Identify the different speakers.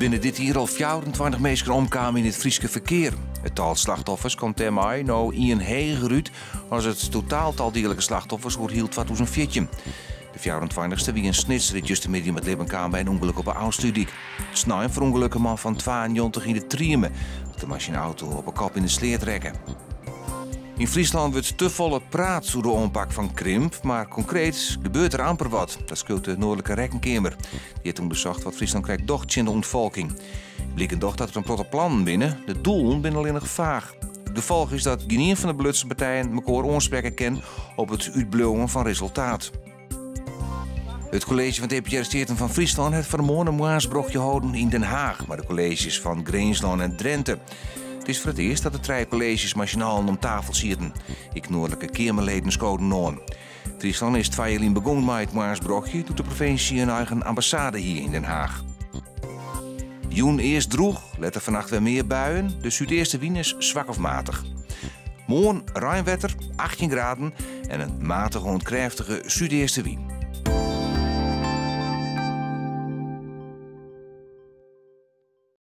Speaker 1: binne dit jier al 24 minsken omkaam yn it Fryske ferkear. It tal slachtoffers komt dêrmei no ien heger út as it totaaltal deadlike slachtoffers oer hiel 2014. De 24ste wie in Snitser dy't justermiddei om it libben kaam by in ûngelok op 'e Ofslútdyk. Snein ferûngelukke in man fan 92 yn de Trieme doe't er mei syn auto op 'e kop yn de sleat rekke. Yn Fryslân wurdt te folle praat oer de oanpak fan krimp, mar konkreet gebeurt der amper wat. Dat skriuwt de Noardlike Rekkenkeamer. Dy hat ûndersocht wat Fryslân krekt docht tsjin de ûntfolking. Bliken docht dat der in protte plannen binne, de doelen binne allinnich faach. It gefolch is dat gjinien fan de belutsen partijen mekoar oansprekke kin op it útbliuwen fan resultaat. It kolleezje fan Deputearre Steaten fan Fryslân hat fan 'e moarn in moarnsbrochje holden yn Den Haag mei de kolleezjes fan Grinslân en Drinte. It is foar it earst dat de trije kolleezjes mei syn allen om tafel sieten. Ek noardlike keamerleden skoden oan. Fryslân is twa jier lyn begûn mei it moarnsbrochje doe't de provinsje in eigen ambassade hie yn Den Haag. Jûn earst drûch, letter fannacht wer mear buien. De súdeastewyn is swak of matich. Moarn reinwetter, 18 graden en in matige oant krêftige súdeastewyn.